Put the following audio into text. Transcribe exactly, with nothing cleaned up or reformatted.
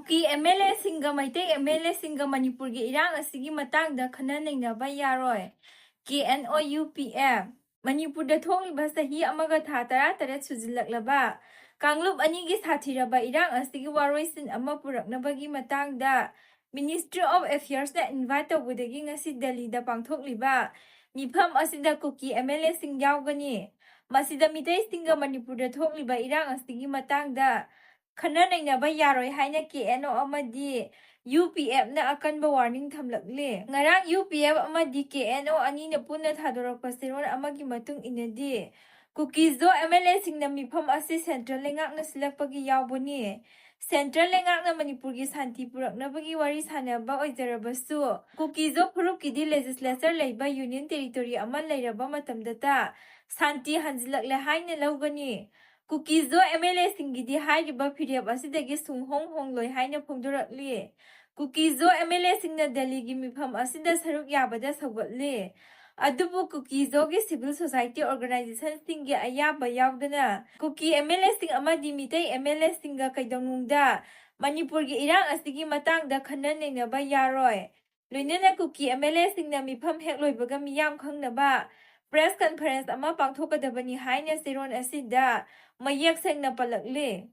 ꯀꯨꯀꯤ M L ꯑꯦꯁꯤꯡꯒ ꯃꯩꯇꯩ M L ꯑꯦꯁꯤꯡꯒ ꯃꯅꯤꯄꯨꯔꯒꯤ ꯏꯔꯥꯡ ꯑꯁꯤꯒꯤ ꯃꯇꯥꯡꯗ ꯈꯟꯅ ꯅꯩꯅꯕ ꯌꯥꯔꯣꯏ꯫ K N O U P F. ꯃꯅꯤꯄꯨꯔꯗ ꯊꯣꯛꯂꯤꯕ ꯆꯍꯤ ꯑꯃꯒ ꯊꯥ ꯇꯔꯥꯇꯔꯦꯠ ꯁꯨꯖꯤꯜꯂꯛꯂꯕ ꯀꯥꯡꯂꯨꯞ ꯑꯅꯤꯒꯤ ꯁꯥꯊꯤꯔꯕ ꯏꯔꯥꯡ ꯑꯁꯤꯒꯤ ꯋꯥꯔꯣꯏꯁꯤꯟ ꯑꯃ ꯄꯨꯔꯛꯅꯕꯒꯤ ꯃꯇꯥꯡꯗ Ministry of Affairsꯅ invite ꯇꯧꯕꯗꯒꯤ ꯉꯁꯤ ꯗꯦꯜꯂꯤꯗ ꯄꯥꯡꯊꯣꯛꯂꯤꯕ ꯃꯤꯐꯝ ꯑꯁꯤꯗ ꯀꯨꯀꯤ ꯑꯦꯝ ꯑꯦꯜ ꯑꯦꯁꯤꯡ ꯌꯥꯎꯒꯅꯤ꯫ ꯃꯁꯤꯗ ꯃꯤꯇꯩꯁꯤꯡꯒ ꯃꯅꯤꯄꯨꯔꯗ ꯊꯣꯛꯂꯤꯕ ꯏꯔꯥꯡ ꯑꯁꯤꯒꯤ ꯃꯇꯥꯡꯗ ꯈꯟꯅ ꯅꯩꯅꯕ ꯌꯥꯔꯣꯏ ꯍꯥꯏꯅ ꯀꯦ ꯑꯦꯟ ꯑꯣ ꯑꯃꯗꯤ ꯌꯨ ꯄꯤ ꯑꯦꯐꯅ ꯑꯀꯟꯕ warning ꯊꯝꯂꯛꯂꯤ꯫ ꯉꯔꯥꯡ ꯌꯨ ꯄꯤ ꯑꯦꯐ ꯑꯃꯗꯤ ꯀꯦ ꯑꯦꯟ ꯑꯣ ꯑꯅꯤꯅ ꯄꯨꯟꯅ ꯊꯥꯗꯣꯔꯛꯄ ꯆꯦꯔꯣꯜ ꯑꯃꯒꯤ ꯃꯇꯨꯡ ꯏꯟꯅꯗꯤ, ꯀꯨꯀꯤꯖꯣ ꯑꯦꯝ ꯑꯦꯜ ꯑꯦꯁꯤꯡꯅ ꯃꯤꯐꯝ ꯑꯁꯤ central ꯂꯩꯉꯥꯛꯅ ꯁꯤꯜꯂꯛꯄꯒꯤ ꯌꯥꯎꯕꯅꯤ꯫ Central ꯂꯩꯉꯥꯛꯅ ꯃꯅꯤꯄꯨꯔꯒꯤ ꯁꯥꯟꯇꯤ ꯄꯨꯔꯛꯅꯕꯒꯤ ꯋꯥꯔꯤ ꯁꯥꯟꯅꯕ ꯑꯣꯏꯖꯔꯕꯁꯨ, ꯀꯨꯀꯤꯖꯣ ꯐꯨꯔꯨꯞꯀꯤꯗꯤ legislature ꯂꯩꯕ union territory ꯑꯃ ꯂꯩꯔꯕ ꯃꯇꯝꯗꯇ ꯁꯥꯟꯇꯤ ꯍꯟꯖꯤꯜꯂꯛꯂꯦ ꯍꯥꯏꯅ ꯂꯧꯒꯅꯤ꯫ ꯀꯨꯀꯤꯖꯣ ꯑꯦꯝ ꯑꯦꯜ ꯑꯦꯁꯤꯡꯒꯤꯗꯤ ꯍꯥꯏꯔꯤꯕ ꯐꯤꯔꯦꯞ ꯑꯁꯤꯗꯒꯤ ꯁꯨꯡꯍꯣꯡ ꯍꯣꯡꯂꯣꯏ ꯍꯥꯏꯅ ꯐꯣꯡꯗꯣꯔꯛꯂꯤ꯫ ꯀꯨꯀꯤꯖꯣ ꯑꯦꯝ ꯑꯦꯜ ꯑꯦꯁꯤꯡꯅ ꯗꯦꯜꯂꯤꯒꯤ ꯃꯤꯐꯝ ꯑꯁꯤꯗ ꯁꯔꯨꯛ ꯌꯥꯕꯗ ꯁꯧꯒꯠꯂꯤ꯫ ꯑꯗꯨꯕꯨ ꯀꯨꯀꯤꯖꯣꯒꯤ civil society organizationꯁꯤꯡꯒꯤ ꯑꯌꯥꯕ ꯌꯥꯎꯗꯅ ꯀꯨꯀꯤ ꯑꯦꯝ ꯑꯦꯜ ꯑꯦꯁꯤꯡ ꯑꯃꯗꯤ ꯃꯤꯇꯩ ꯑꯦꯝ ꯑꯦꯜ ꯑꯦꯁꯤꯡꯒ ꯀꯩꯗꯧꯅꯨꯡꯗ ꯃꯅꯤꯄꯨꯔꯒꯤ ꯏꯔꯥꯡ ꯑꯁꯤꯒꯤ ꯃꯇꯥꯡꯗ ꯈꯟꯅ ꯅꯩꯅꯕ ꯌꯥꯔꯣꯏ꯫ ꯂꯣꯏꯅꯅ ꯀꯨꯀꯤ ꯑꯦꯝ ꯑꯦꯜ ꯑꯦꯁꯤꯡꯅ ꯃꯤꯐꯝ ꯍꯦꯛ ꯂꯣꯏꯕꯒ ꯃꯤꯌꯥꯝ ꯈꯪꯅꯕ press conference ꯑꯃ ꯄꯥꯡꯊꯣꯛꯀꯗꯕꯅꯤ ꯍꯥꯏꯅ ꯆꯦꯔꯣꯜ ꯑꯁꯤꯗ ꯃꯌꯦꯛ ꯁꯦꯡꯅ ꯄꯜꯂꯛꯂꯤ꯫